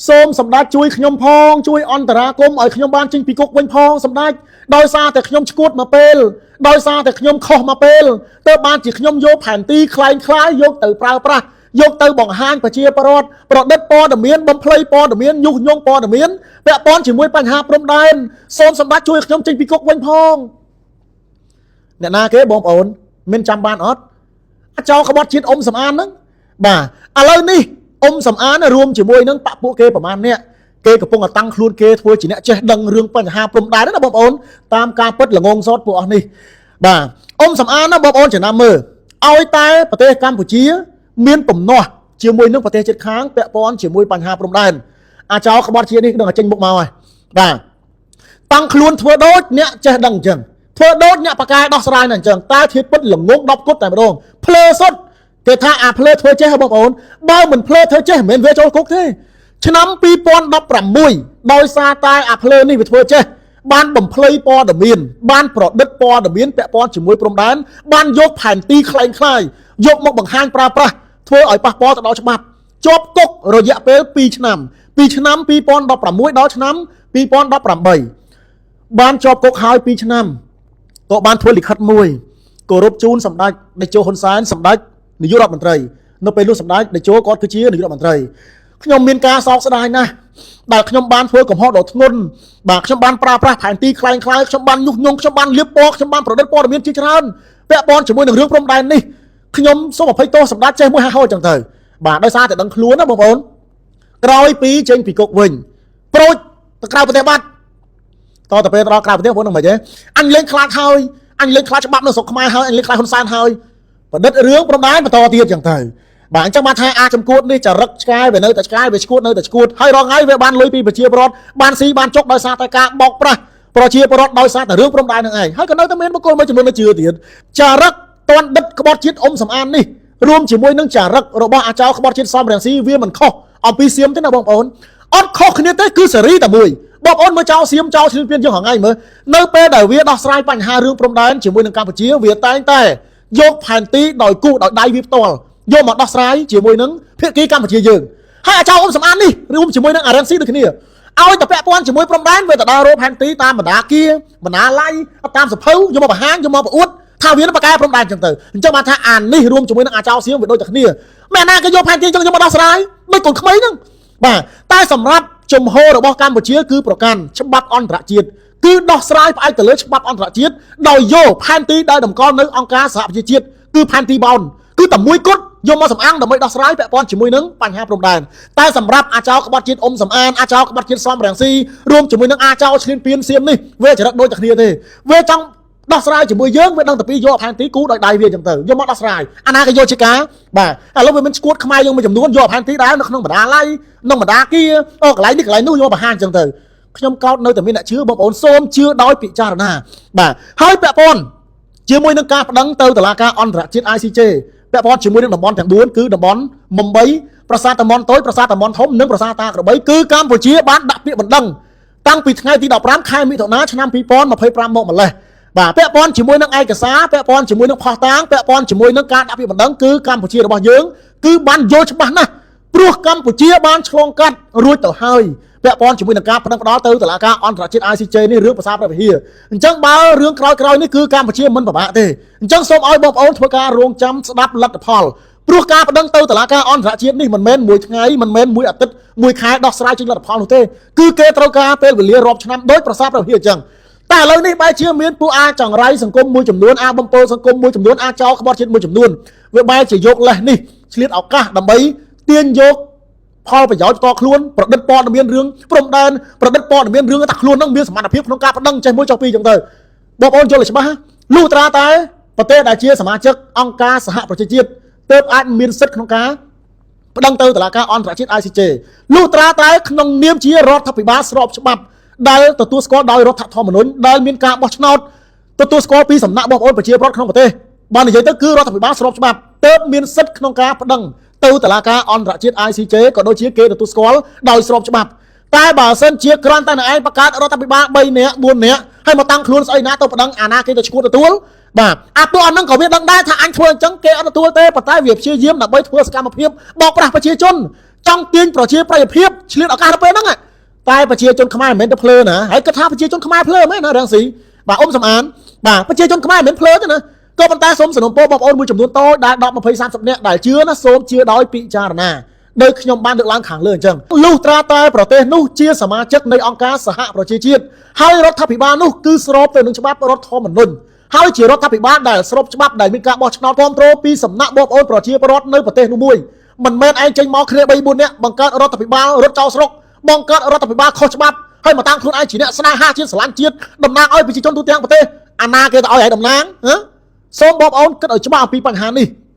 សូមសម្ដេចជួយខ្ញុំផងជួយអន្តរាគមន៍ឲ្យខ្ញុំបានចេញពីគុកវិញផងសម្ដេចដោយសារតែខ្ញុំឈួតមកពេលដោយសារតែខ្ញុំខុសមកពេលទើបបានជាខ្ញុំយកផែនទីคล้ายคล้ายយកទៅប្រើប្រាស់យកទៅបង្ហាញប្រជាពលរដ្ឋប្រឌិតព័ត៌មានបំភ្លៃព័ត៌មានញុះញង់ព័ត៌មានពាក់ព័ន្ធជាមួយបញ្ហាព្រំដែនសូមសម្ដេចជួយខ្ញុំចេញពីគុកវិញផងអ្នកណាគេបងប្អូនមានចាំបានអត់អាចោក្បត់ជាតិអ៊ុំសំអានហ្នឹងបាទឥឡូវនេះអ៊ុំសំអានរួមជាមួយនឹងបពពួកគេប្រមាណអ្នកគេកំពុងតែតាំងខ្លួនគេធ្វើជាអ្នកចេះដឹងរឿងបញ្ហាព្រំដែនណាបងប្អូនតាមការពិតល្ងងសតពួកអស់នេះបាទអ៊ុំសំអានណាបងប្អូនចំណាំមើលឲ្យតែប្រទេសកម្ពុជា មានទំនាស់ជាមួយនឹងប្រទេសជិតខាងពាក់ព័ន្ធជាមួយបញ្ហាព្រំដែនអាចោក្បត់ជាតិនេះនឹងតែចេញមុខមកហើយបាទតាំងខ្លួនធ្វើដូចអ្នកចេះដឹងអញ្ចឹងធ្វើដូចអ្នកបកកែដោះស្រាយនៅអញ្ចឹងតែធៀបពិតល្ងង10គត់តែម្ដងភ្លើសុទ្ធគេថាអាភ្លើធ្វើចេះហ៎បងប្អូនបើមិនភ្លើធ្វើចេះមិនមែនវាចូលគុកទេឆ្នាំ2016ដោយសារតែអាភ្លើនេះវាធ្វើចេះបានបំភ្លៃព័ត៌មានបានប្រឌិតព័ត៌មានពាក់ព័ន្ធជាមួយព្រំដែនបានយកផែនទីคล้ายคล้ายយកមកបង្ហាញប្រើប្រាស់ធ្វើឲ្យប៉ះពាល់ទៅដល់ច្បាប់ជាប់គុករយៈពេល2ឆ្នាំពីឆ្នាំ2016ដល់ឆ្នាំ2018បានជាប់គុកហើយ2ឆ្នាំក៏បានធ្វើលិខិតមួយគោរពជូនសម្ដេចតេជោហ៊ុនសែនសម្ដេចនាយករដ្ឋមន្ត្រីនៅពេលនោះសម្ដេចតេជោគាត់គឺជានាយករដ្ឋមន្ត្រីខ្ញុំមានការសោកស្ដាយណាស់ដែលខ្ញុំបានធ្វើកំហុសដ៏ធ្ងន់បាទខ្ញុំបានប្រើប្រាស់ផែនទីคล้ายคล้ายខ្ញុំបានញុះញង់ខ្ញុំបានលៀបពណ៌ខ្ញុំបានប្រឌិតព័ត៌មានជាច្រើនពាក់ព័ន្ធជាមួយនឹងរឿងព្រំដែននេះខ្ញុំសូមអភ័យទោសសម្ដេចចេះមួយហាហោចឹងទៅបាទដោយសារតែដឹងខ្លួនណាបងប្អូនក្រោយពីចេញពីគុកវិញប្រូចទៅក្រៅប្រទេសបាត់តទៅពេលទៅដល់ក្រៅប្រទេសបងប្អូននឹងមិនទេអញលេងខ្លាចហើយអញលេងខ្លាចច្បាប់នៅស្រុកខ្មែរហើយអញលេងខ្លាចហ៊ុនសែនហើយប្រឌិតរឿងព្រំដែនបន្តទៀតចឹងទៅបាទអញ្ចឹងបានថាអាចចំគួតនេះចរិតឆ្កែវានៅតែឆ្កែវាឈួតនៅតែឈួតហើយរងថ្ងៃវាបានលុយពីប្រជាពលរដ្ឋបានស៊ីបានជុកដោយសារតែការបោកប្រាស់ប្រជាពលរដ្ឋដោយសារតែរឿងព្រំដែននឹងឯងហើយក៏នៅតែមានបុគ្គលមួយចំនួននៅជឿទៀតចរិតតនដិតក្បត់ជាតិអ៊ុំសំអាននេះរួមជាមួយនឹងចរិតរបស់អាចោក្បត់ជាតិសំរងស៊ីវាមិនខុសអំពីសៀមទេណាបងប្អូនអត់ខុសគ្នាទេគឺសេរីតែមួយបងប្អូនមើលចោលសៀមចោលឈ្លានពានយើងហងៃមើលនៅពេលដែលវាដោះស្រាយបញ្ហារឿងព្រំដែនជាមួយនឹងកម្ពុជាវាតែងតែយកផែនទីដោយគូសដោយដៃវាផ្ទាល់យកមកដោះស្រាយជាមួយនឹងភាគីកម្ពុជាយើងហើយអាចោលអ៊ុំសំអាននេះរួមជាមួយនឹងអារ៉ែនស៊ីដូចគ្នាឲ្យតែពាក់ព័ន្ធជាមួយព្រំដែនវាទៅដល់រកផែនទីតាមបណ្ដាគាបណ្ណាល័យតាមសភៅយកមកបង្ហាញយកមកប្រអួតថាវានឹងបកកែព្រំដែនចឹងទៅអញ្ចឹងបានថាអានេះរួមជាមួយនឹងអាចោលសៀមវាដូចតែគ្នាមែនណាគេយកផែនទីចឹងយកមកដោះស្រាយដូចកូនក្មេងហ្នឹងបាទតែសម្រាប់ជំហររបស់កម្ពុជាគឺប្រកាន់ច្បាប់អន្តរជាតិគឺដោះស្រាយផ្អែកទៅលើច្បាប់អន្តរជាតិដោយយកផែនទីដែលតម្កល់នៅអង្គការសហប្រជាជាតិគឺផែនទីបោនគឺតែមួយគត់យកមកសម្អាងដើម្បីដោះស្រាយពាក់ព័ន្ធជាមួយនឹងបញ្ហាព្រំដែនតែសម្រាប់អាចោក្បត់ជាតិអ៊ុំសំអានអាចោក្បត់ជាតិសំរងស៊ីរួមជាមួយនឹងអាចោឈ្លានពានសៀមនេះវាចរិតដូចតែគ្នាទេវាចង់ដោះស្រាយជាមួយយើងវាដឹងតែពីយកផែនទីគូដោយដៃវាអញ្ចឹងទៅយកមកដោះស្រាយអាណាគេយកជាការបាទឥឡូវវាមានឈួតខ្មែរយើងមួយចំនួនយកផែនទីដែរនៅក្នុងបណ្ដាល័យក្នុងបណ្ដាគាអូកន្លែងនេះកន្លែងនោះយកបង្ហាញអញ្ចឹងទៅខ្ញុំកោតនៅតែមានអ្នកជឿបងប្អូនសូមជឿដោយពិចារណាបាទហើយពាក់ព័ន្ធជាមួយនឹងការប្តឹងទៅតុលាការអន្តរជាតិ ICJ ពាក់ព័ន្ធជាមួយនឹងតំបន់ទាំង4គឺតំបន់មុំ3ប្រាសាទតំបន់តូចប្រាសាទតំបន់ធំនិងប្រាសាទតាក្របីគឺកម្ពុជាបានដាក់ពាក្យបណ្ដឹងតាំងពីថ្ងៃទី15ខែមិថុនាឆ្នាំ2025មកម្លេះបាទពាក់ព័ន្ធជាមួយនឹងឯកសារពាក់ព័ន្ធជាមួយនឹងផុសតាងពាក់ព័ន្ធជាមួយនឹងការដាក់ពាក្យបណ្ដឹងគឺកម្ពុជារបស់យើងគឺបានយល់ច្បាស់ណាស់ព្រោះកម្ពុជាបានឆ្លងកាត់រួចទៅហើយពាក់ព័ន្ធជាមួយនឹងការប្តឹងផ្ដាល់ទៅតុលាការអន្តរជាតិ ICJ នេះរឿងភាសាព្រះវិហារអញ្ចឹងបើរឿងក្រោយៗនេះគឺកម្ពុជាមិនពិបាកទេអញ្ចឹងសូមឲ្យបងប្អូនធ្វើការរងចាំស្ដាប់លទ្ធផលព្រោះការប្តឹងទៅតុលាការអន្តរជាតិនេះមិនមែនមួយថ្ងៃមិនមែនមួយអាទិត្យមួយខែដោះស្រាយចេញលទ្ធផលនោះទេគឺគេត្រូវការពេលវេលារាប់ឆ្នាំដោយប្រសាព្រះវិហារអញ្ចឹងតែឥឡូវនេះបែរជាមានពួកអាចង្រៃសង្គមមួយចំនួនអាបំពើសង្គមមួយចំនួនអាចោក្បត់ជាតិមួយចំនួនវាបែរជាយកលេសនេះឆ្លៀតឱកាសដើម្បីទាញយកផលប្រយោជន៍ផ្ទាល់ខ្លួនប្រឌិតព័ត៌មានរឿងព្រំដែនប្រឌិតព័ត៌មានរឿងថាខ្លួននឹងមានសមត្ថភាពក្នុងការប្តឹងចេះមួយចុះពីរចឹងទៅបងប្អូនយល់ឲ្យច្បាស់លុះត្រាតែប្រទេសដែលជាសមាជិកអង្គការសហប្រជាជាតិទើបអាចមានសិទ្ធិក្នុងការប្តឹងទៅតុលាការអន្តរជាតិ ICJ លុះត្រាតែក្នុងនាមជារដ្ឋាភិបាលស្របច្បាប់ដែលទទួលស្គាល់ដោយរដ្ឋធម្មនុញ្ញដែលមានការបោះឆ្នោតទទួលស្គាល់ពីសំណាក់បងប្អូនប្រជាពលរដ្ឋក្នុងប្រទេសបាននិយាយទៅគឺរដ្ឋាភិបាលស្របច្បាប់ទើបមានសិទ្ធិក្នុងការប្តឹងទៅតុលាការអន្តរជាតិ ICJ ក៏ដូចជាគេទទួលស្គាល់ដោយស្របច្បាប់តែបើសិនជាគ្រាន់តែអ្នកឯងបង្កើតរដ្ឋាភិបាល3នាក់4នាក់ហើយមកតាំងខ្លួនស្អីណាទៅប្តឹងអាណាគេទៅឈួតទទួលបាទអាពួកអាហ្នឹងក៏វាដឹងដែរថាអញធ្វើអញ្ចឹងគេអត់ទទួលទេប៉ុន្តែវាព្យាយាមដើម្បីធ្វើសកម្មភាពបោកប្រាស់ប្រជាជន ចង់ទាញប្រជាប្រិយភាពឆ្លៀតឱកាសទៅពេលហ្នឹងតែប្រជាជនខ្មែរមិនមែនទៅភ្លើណាហើយគិតថាប្រជាជនខ្មែរភ្លើមែនណារងស៊ីបាទអ៊ំសំអានបាទប្រជាជនខ្មែរមិនមែនភ្លើទេណាក៏ប៉ុន្តែសូមសំណូមពរបងប្អូនមួយចំនួនតូចដែល10 20 30នាក់ដែលជឿណាសូមជឿដោយពិចារណាដោយខ្ញុំបានលើកឡើងខាងលើអញ្ចឹងលុះត្រាតែប្រទេសនោះជាសមាជិកនៃអង្គការសហប្រជាជាតិហើយរដ្ឋាភិបាលនោះគឺស្របទៅនឹងច្បាប់រដ្ឋធម្មនុញ្ញហើយជារដ្ឋាភិបាលដែលស្របច្បាប់ដែលមានការបោះឆ្នោតគ្រប់គ្រងពីសំណាក់បងប្អូនប្រជាពលរដ្ឋនៅប្រទេសនោះមួយមិនមែនឯងចេញមកគ្នា3 4នាក់បង្កើតរដ្ឋាភិបាលរត់ចោលស្រុកបង្កើតរដ្ឋាភិបាលខុសច្បាប់ហើយមកតាំងខ្លួនឯងជាអ្នកស្នេហាជាតិស្រឡាញ់ជាតិតំណាងឲ្យប្រជាជនទូទាំងប្រទេសអាណាគេទៅឲ្យឯងតំណាងហ៎សូមបងប្អូនគិតឲ្យច្បាស់អំពីបញ្ហានេះ។